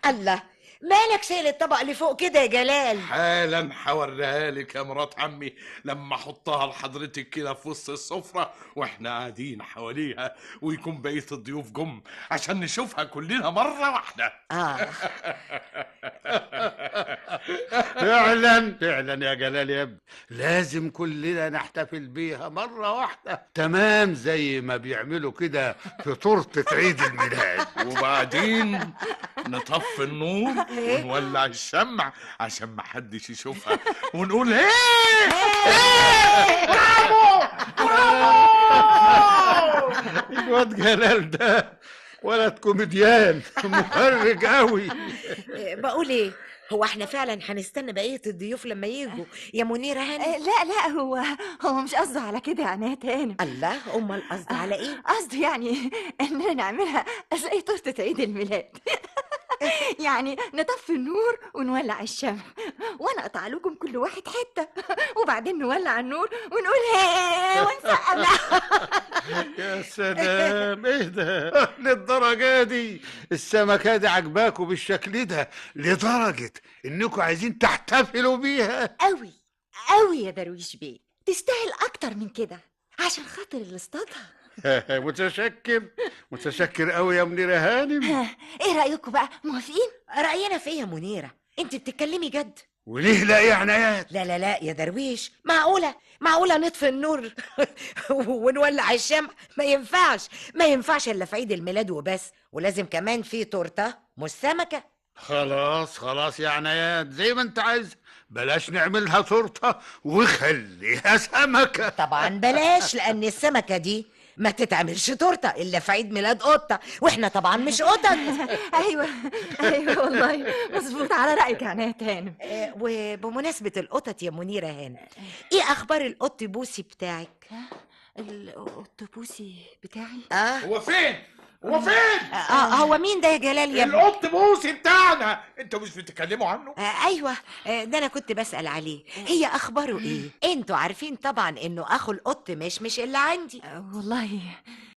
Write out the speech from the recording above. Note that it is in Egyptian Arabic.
الله، مالك شايل الطبق اللي فوق كده يا جلال؟ حالا هوريها لك يا مرات عمي لما احطها لحضرتك كده في وسط السفرة واحنا قاعدين حواليها، ويكون بقية الضيوف جم عشان نشوفها كلنا مرة واحدة. فعلا فعلا يا جلال يا ابني، لازم كلنا نحتفل بيها مرة واحدة، تمام زي ما بيعملوا كده في تورته عيد الميلاد. وبعدين نطفي النور ونولع الشمع عشان ما حدش يشوفها، ونقول ايه ايه برافو برافو. الواد جلال ده ولد كوميديان مهرج قوي. بقول ايه، هو احنا فعلا هنستنى بقية الضيوف لما يجوا يا منيرة هانم؟ لا لا، هو مش قصده على كده يا عناية هانم. الله، امال قصده على ايه؟ قصده يعني اننا نعملها زي تورتة عيد الميلاد. يعني نطفي النور ونولع الشمع، وانا اقطع لكم كل واحد حتة، وبعدين نولع النور ونقول هي ونسقف. يا سلام، ايه ده للدرجة دي؟ السمكة دي عجباكوا بالشكل ده لدرجة انكم عايزين تحتفلوا بيها؟ قوي قوي يا درويش بيه، تستاهل اكتر من كده عشان خاطر اللي اصطادها. متشكر متشكر قوي يا منيرة هانم. ايه رأيكم بقى، موافقين؟ رأينا في ايه يا منيرة؟ انت بتتكلمي جد؟ وليه لا يا عنايات؟ لا لا لا يا درويش، معقولة معقولة نطفي النور ونولع الشمع؟ ما ينفعش، ما ينفعش الا في عيد الميلاد وبس، ولازم كمان في تورتة مش سمكة. خلاص خلاص يا عنايات، زي ما انت عايز، بلاش نعملها تورتة وخليها سمكة. طبعا بلاش، لأن السمكة دي ما تتعملش تورته الا في عيد ميلاد قطة، واحنا طبعا مش قطط. ايوه ايوه والله مظبوط، على رايك يا عناية هانم. وبمناسبة القطط يا منيرة هانم، ايه اخبار القط بوسي بتاعك؟ القط بوسي بتاعي؟ هو فين؟ هو فين؟ هو مين ده يا جلال يا القط بوسي بتاعنا؟ انتوا مش بتتكلموا عنه؟ ايوه، ده انا كنت بسأل عليه. هي اخباره ايه؟ انتوا عارفين طبعا انه اخو القط مش اللي عندي. والله